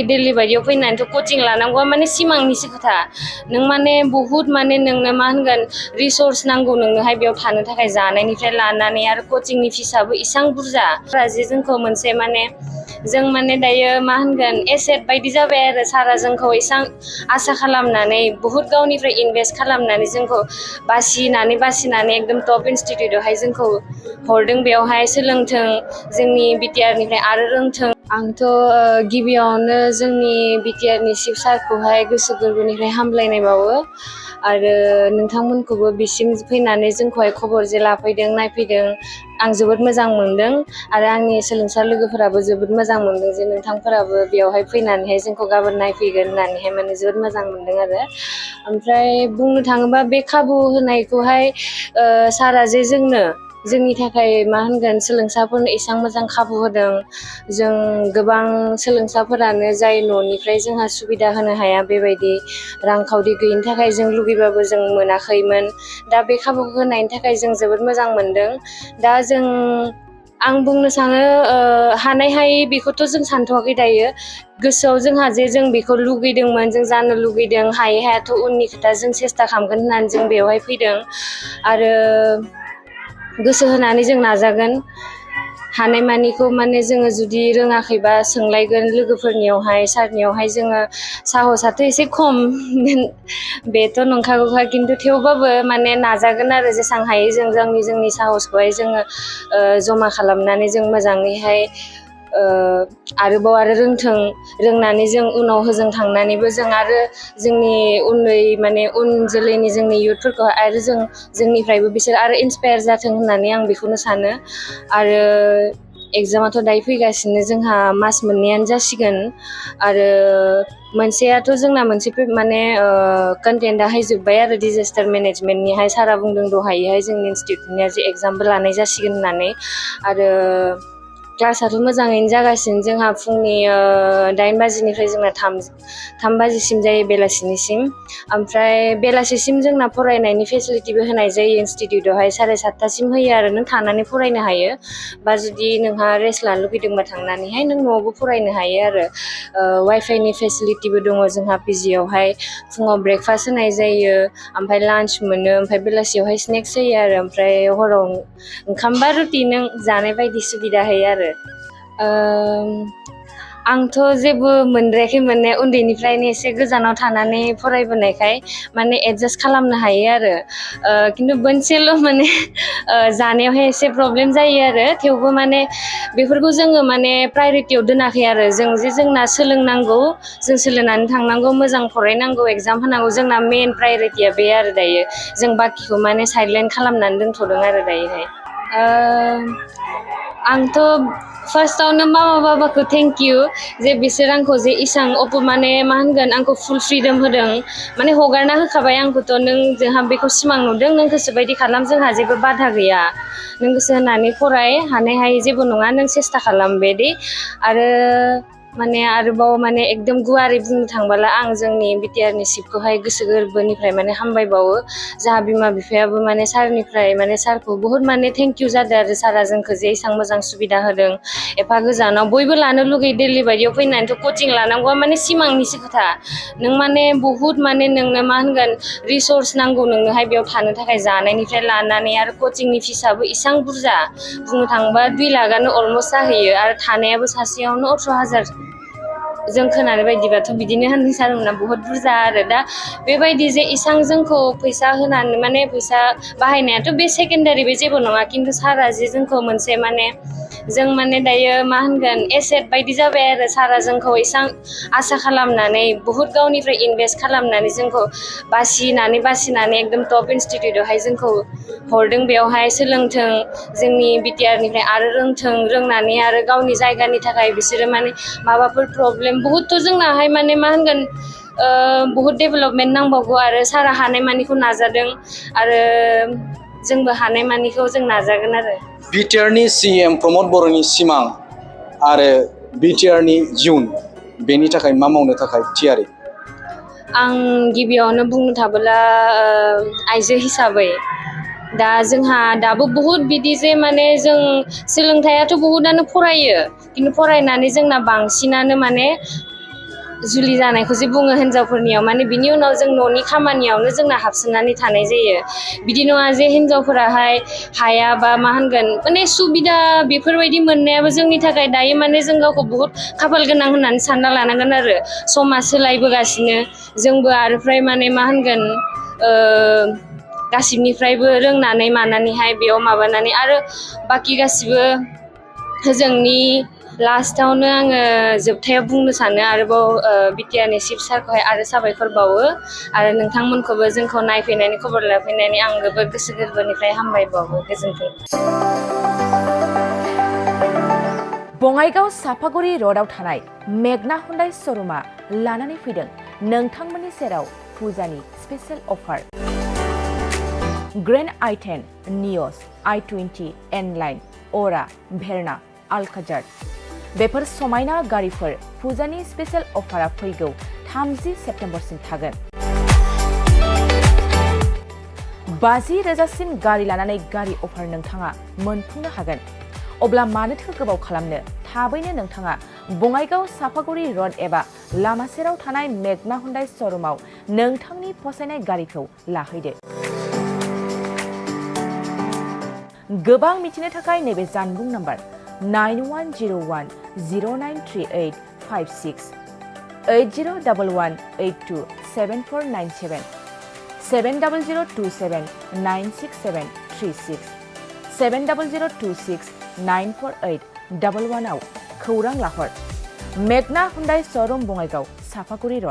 दिल्ली बायदियाव फैनानैथ' कचिं लानांगौआ माने सिमांनिसो खोथा नों माने बुहुत माने नोंनो मा होनगोन रिसोर्स नांगौ नोंनोहाय बेयाव थानो थाखाय जानायनिफ्राय लानानै आरो कचिंनि फिसाबो इसां बुरजा जे जोंखौ मोनसे माने जों माने दायो मा होनगोन एसेट बायदि जाबाय आरो सारा जोंखौ इसां आसा खालामनानै बुहुत गावनिफ्राय इनभेस्ट खालामनानै जोंखौ बासिनानै एकदम टप इनस्टिट्यूटआवहाय जोंखौ हरदों बेवहाय सोलोंथों जोंनि बिटिआरनिफ्राय आरो रोंथों आंथ' गिबियावनो जोंनि बिटिआरनि चिफ सारखौहाय गोसो गोरबोनिफ्राय हामलायनाय बावो आरो नोंथांमोनखौबो बिसिम फैनानै जोंखौहाय खबर जे लाफैदों नायफैदों आं जोबोद मोजां मोनदों आरो आंनि सोलोंसा लोगोफोराबो जोबोद मोजां मोनदों जे नोंथांफोराबो बेयावहाय फैनानैहाय जोंखौ गाबोन नायफैगोन होननानैहाय माने जोबोद मोजां मोनदों आरो ओमफ्राय बुंनो थाङोबा बे खाबु होनायखौहाय सारा जे जोंनि थाखाय मा होनगोन सोलोंसाफोरनो एसेबां मोजां खाबु होदों जों गोबां सोलोंसाफोरानो जाय न'निफ्राय जोंहा सुबिदा होनो हाया बेबायदि रांखावरि गैयिनि थाखाय जों लुगैबाबो जों मोनाखैमोन दा बे खाबुखौ होनायनि थाखाय जों जोबोद मोजां मोनदों दा आं बुंनो सानो हानाय हायै बेखौथ' जों सानथ'वाखै दायो गोसोआव जोंहा जे जों बेखौ लुगैदोंमोन जों जानो लुगैदों हायै हायाथ' उननि खोथा जों सेस्था खालामगोन होननानै जों बेवहाय फैदों आरो गोसो होनानै जों नाजागोन हानायमानिखौ माने जोङो जुदि रोङाखैबा सोंलायगोन लोगोफोरनियावहाय सारनियावहाय जोङो साहसाथ' एसे खम बेथ' नंखागौखा खिन्थु थेवबाबो माने नाजागोन आरो जेसां हायो जों जोंनि साहसखौहाय जोङो जमा खालामनानै जों मोजाङैहाय आरोबाव आरो रोंनानै जों उनाव होजों थांनानैबो जों आरो जोंनि उन जोलैनि जोंनि इयुथफोरखौ आरो जोंनिफ्रायबो बिसोर आरो इन्सपायार जाथों होननानै आं बेखौनो सानो आरो एगजामाथ' दायो फैगासिनो जोंहा मास मोननैयानो जासिगोन आरो मोनसेयाथ' जोंना मोनसे माने कन्टेन्टआहाय जोब्बाय आरो डिजास्टार मेनेजमेन्टनिहाय सारा बुंदों दहायहाय जोंनि इनस्टिट्यूटनिया जे एगजामबो लानाय जासिगोन होननानै आरो क्लासाथ' मोजाङैनो जागासिनो जोंहा फुंनि 8 बाजिनिफ्राय जोंना 3 बाजिसिम जायो बेलासिनिसिम ओमफ्राय बेलासिसिम जोंना फरायनायनि फेसिलिटिबो होनाय जायो इनस्टिट्यूटआवहाय 7:30सिम होयो आरो नों थानानै फरायनो हायो बा जुदि नोंहा रेस्ट लानो लुगैदोंबा थांनानैहाय नों न'आवबो फरायनो हायो आरो वाइफाइनि फेसिलिटिबो दङ जोंहा पिजिआवहाय फुङाव ब्रेकफास्ट होनाय जायो ओमफ्राय लान्च मोनो ओमफ्राय बेलासियावहाय स्नेक्स होयो आरो ओमफ्राय हराव ओंखाम बा रुटि नों जानाय बायदि सुबिदा होयो आरो आंथ' जेबो मोनद्रायाखै मोननाया उन्दैनिफ्रायनो एसे गोजानाव थानानै फरायबोनायखाय माने एडजास्ट खालामनो हायो आरो खिन्थु मोनसेल' माने जानायावहाय एसे प्रब्लेम जायो आरो थेवबो माने बेफोरखौ जोङो माने प्रायरिटियाव दोनाखै आरो जोंना सोलोंनांगौ जों सोलोंनानै थांनांगौ मोजां फरायनांगौ एगजाम होनांगौ जोंना मेन प्रायरिटिया बे आरो दायो जों बाखिखौ माने साइडलाइन खालामनानै दोनथ'दों आरो दायोहाय आंथ' फार्स्टआवनो मामा बाबाखौ थेंक इउ जे बिसोर आंखौ जे इसां माने मा होनगोन आंखौ फुल फ्रिदम होदों माने हगारना होखाबाय आंखौथ' नों जोंहा बेखौ सिमां नुदों नों गोसोबायदि खालाम जोंहा जेबो बाधा गैया नों गोसो होनानै फराय हानाय हायै जेबो नङा नों सेस्था खालाम बेदि आरो माने आरोबाव माने एकदम गुवारै बुंनो थांबोला आं जोंनि बिटिआरनि चिफखौहाय गोसो गोरबोनिफ्राय माने हामबायबावो जाहा बिमा बिफायाबो माने सारखौ बुहुत माने थेंक इउ जादों आरो सारा जोंखौ जे इसां मोजां सुबिदा होदों एफा गोजानाव बयबो लानो लुगैयो दिल्ली बायदियाव फैनानैथ' कचिं लानांगौआ माने सिमांनिसो खोथा नों माने बुहुत माने नोंनो मा होनगोन रिसोर्स नांगौ नोंनोहाय बेयाव थानो थाखाय जानायनिफ्राय लानानै आरो कचिंनि फिसाबो इसां बुरजा बुंनो थाङोबा 2 लाखआनो अलमस्ट जाहैयो आरो थानायाबो सासेयावनो 18,000 जों खोनानाय बायदिबाथ' बिदिनो होनदों सारमोना बुहुत बुरजा आरो दा बेबायदि जे इसां जोंखौ फैसा होनानै माने फैसा बाहायनायाथ' बे सेकेन्डारि बे जेबो नङा खिन्थु सारा जे जोंखौ मोनसे माने जों माने दायो मा होनगोन एसेट बायदि जाबाय आरो सारा जोंखौ इसां आसा खालामनानै बुहुत गावनिफ्राय इनभेस्ट खालामनानै जोंखौ बासिनानै एकदम टप इनस्टिट्यूटआवहाय जोंखौ हरदों बेवहाय सोलोंथों जोंनि बिटिआरनिफ्राय आरो रोंनानै आरो गावनि जायगानि थाखाय बिसोरो माने माबाफोर प्रब्लेम बुहुतथ' जोंनाहाय माने मा होनगोन बुहुत डेभेलपमेन्ट नांबावगौ आरो सारा हानायमानिखौ नाजादों आरो जोंबो हानायमानिखौ जों नाजागोन आरो बिटिआरनि CM प्रमद बर'नि सिमां आरो बिटिआरनि इयुन बेनि थाखाय मा मावनो थाखाय थियारि आं गिबियावनो बुंनो थाबोला आइजो हिसाबै दा जोंहा दाबो बुहुत बिदि जे माने जों सोलोंथायाथ' बुहुतआनो फरायो खिन्थु फरायनानै जोंना बांसिनानो माने जुलि जानायखौ जे बुङो हिनजावफोरनियाव माने बिनि उनाव जों न'नि खामानियावनो जोंना हाबसोनानै थानाय जायो बिदि नङा जे हिनजावफोराहाय हाया बा मा होनगोन माने सुबिदा बेफोरबायदि मोननायाबो जोंनि थाखाय दायो माने जों गावखौ बुहुत खाफाल गोनां होननानै सानना लानांगोन आरो समा सोलायबोगासिनो जोंबो आरो फ्राय माने मा होनगोन गासिबनिफ्रायबो रोंनानै मानानैहाय बेयाव माबानानै आरो बाखि गासिबो जोंनि लास्टावनो आङो जोबथायाव बुंनो सानो आरोबाव बिटिआरनि चिफ सारखौहाय आरो साबायखर बावो आरो नोंथांमोनखौबो जोंखौ नायफैनायनि खबर लाफैनायनि आं जोबोद गोसो गोरबोनिफ्राय हामबायबावो गोजोन्थों। बङाइगाव सापागुरि र'डआव थानाय मेगना हुन्डाइ श'रुमा लानानै फैदों नोंथांमोननि सेराव फुजानि स्पेशेल अफार। ग्रेन्ड i10, नियस, i20, N-लाइन, अरा, भेरना, आल्काजार बेफोर समायना गारिफोर फुजानि स्पेशेल अफारा फैगौ 30 सेप्तेम्बरसिम थागोन। 50,000सिम गारि लानानै गारि अफार नोंथाङा मोनफुंनो हागोन। अब्ला मानोथो गोबाव खालामनो थाबैनो नोंथाङा बङाइगाव सापागुरि र'ड एबा लामा सेराव थानाय मेगना हुन्डाइ श'रुमाव नोंथांनि फसायनाय गारिखौ लाहैदो। गोबां मिथिनो थाखाय नैबे जानबुं नाम्बार 9101093856 8011827497 700279673 70026948111 आव खौरां लाहर। मेगना हुन्डाइ श'रुम बङाइगाव सापागुरि र'ड।